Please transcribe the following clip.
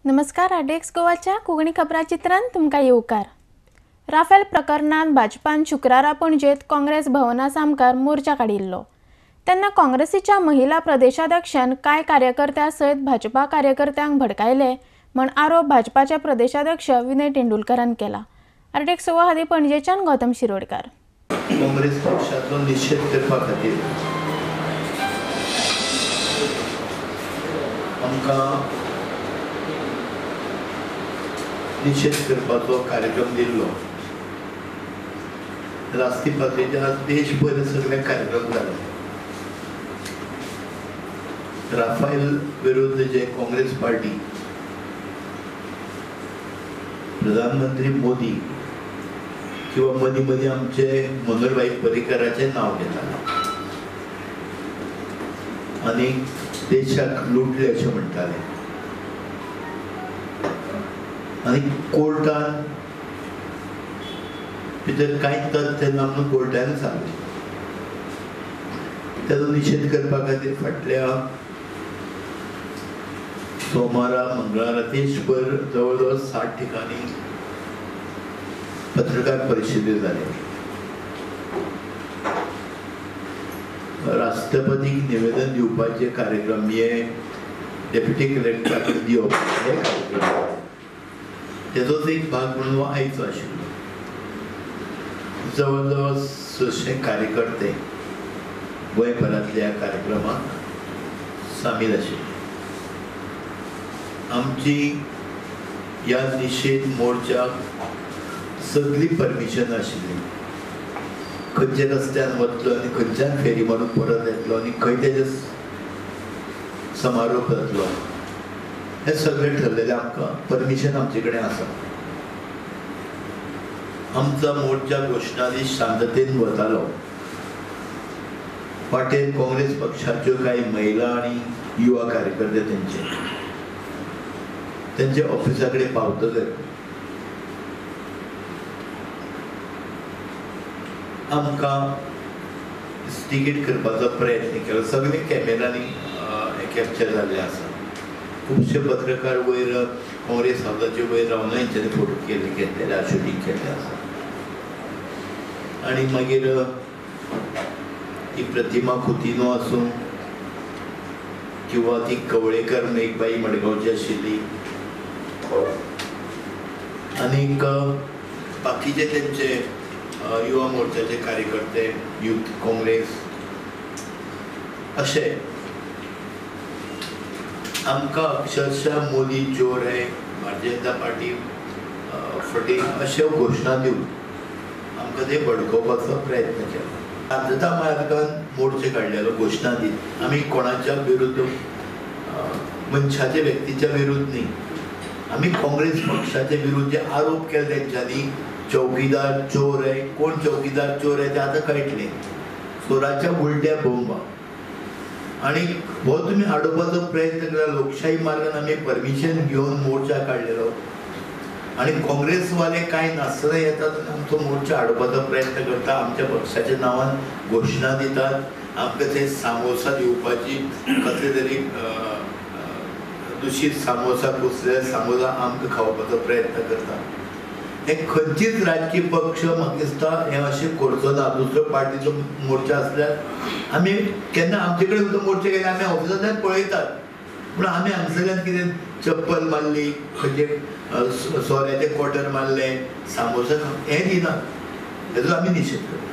नमस्कार, आरडीएक्स गोवाच्या कोंकणी खबराचित्रांत तुमकां येवकार. राफेल प्रकरणांत भाजपान शुक्रारा पणजेंत काँग्रेस भवना सामकार मोर्चा काडिल्लो. तेन्ना काँग्रेसीच्या महिला प्रदेशाध्यक्षान कांय कार्यकर्त्यां सयत भाजपा कार्यकर्त्यांक भडकायले म्हण आरोप भाजपाचे प्रदेशाध्यक्ष विनय तेंडुलकरान केला. आरडीएक्स गोवा खातीर पणजेच्यान गौतम शिरोडकार. काँग्रेस पक्षाचो निशेध करपा खातीर आमकां निशेध करपाचो कार्यक्रम दिल्लो. राष्ट्रीय पातळीचेर आज देशभर सगळे कार्यक्रम जाले. राफेल विरुद्ध जे काँग्रेस पार्टी प्रधानमंत्री मोदी किंवा मदीं मदीं आमचे मनोहरभाई पर्रीकराचें नांव घेताले आनी देशाक लुटले अशें म्हणटाले आनी कोर्टान भितर कांय तथ्य ना म्हणून कोर्टान सांगलें. ताचो निशेध करपा खातीर फाटल्या सोमारा मंगळारा देशभर जवळ जवळ 60 ठिकाणी पत्रकार परिषदे जाले. राष्ट्रपतीक निवेदन दिवपाचे कार्यक्रम हे डेप्युटी कलेक्टरा कडेन दिवप हे कार्यक्रम तेजोच एक भाग म्हणून आयचो आशिल्लो. जवळ जवळ 600 कार्यकर्ते गोंयभरांतल्या ह्या कार्यक्रमाक सामील आशिल्ले. आमची ह्या निशेध मोर्चाक सगळी परमिशन आशिल्ली. खंयच्या रस्त्यान वतलो आनी खंयच्यान फेरी मारून परत येतलो आनी खंय तेजे समारोप जातलो हें सगळें ठरलेलें. आमकां परमिशन आमचे कडेन आसा. आमचो मोर्चा घोशणा दीस शांततेन वतालो. वाटेर काँग्रेस पक्षाच्यो कांय महिला आनी युवा कार्यकर्ते तेंचे तेंच्या ऑफिसा कडेन पावतकच आमकां इन्स्टिगेट करपाचो प्रयत्न केलो. सगळे कॅमेरांनी कॅप्चर जाल्ले आसा. खुबशे पत्रकार वयर काँग्रेस हावसाचे वयर रावन हेंच्यांनी फोटो केल्ले घेतलेले आसा, शुटींग केल्लें आसा. आनी मागीर ती प्रतिमा कुतिनो आसूं किंवा ती कवळेकर म्हणून एक बाई मडगांवची आशिल्ली आनीक बाकीचे तेंचे युवा मोर्चाचे कार्यकर्ते, युथ काँग्रेस अशे आमकां अक्षरशः मोदी चोर है, भारतीय जनता पार्टी फटींग अश्यो घोशणा दिवन आमकां ते भडकोवपाचो प्रयत्न केलो. शांतता मार्गान मोर्चे काडलेलो घोशणा दीत आमी कोणाच्या विरुद्ध, मनशाच्या व्यक्तीच्या विरुद्ध न्ही, आमी काँग्रेस पक्षाचे विरुद्ध जे आरोप केले तेंच्यांनी चौकीदार चोर आहे, कोण चौकीदार चोर आहे ते आतां कळटलें. चोराच्या उलट्या बोंबा. आनी हो तुमी आडोवपाचो प्रयत्न केला. लोकशाही मार्गान आमी परमिशन घेवन मोर्चा काडलेलो आनी काँग्रेसवाले कांय नासतना येतात आनी आमचो मोर्चा आडोवपाचो प्रयत्न करता. आमच्या पक्षाच्या नांवान घोशणा दितात, आमकां ते सामोसा दिवपाची कसले तरी दुशीत सामोसा कुसले सामोसा आमकां खावपाचो प्रयत्न करता. हे खंयचीच राजकीय पक्ष म्हाका दिसता हें अशें करचो ना. दुसरो पार्टीचो मोर्चा आसल्यार आमी केन्ना आमचे कडेन सुद्दां मोर्चा केले आमी ऑफिसांतल्यान पळयतात, पूण आमी हांगसरल्यान कितें चप्पल मारली, खंयचे सोऱ्याचें क्वॉर्टर मारलें, सामोसा हें दिना. हेजो आमी निशेध करता.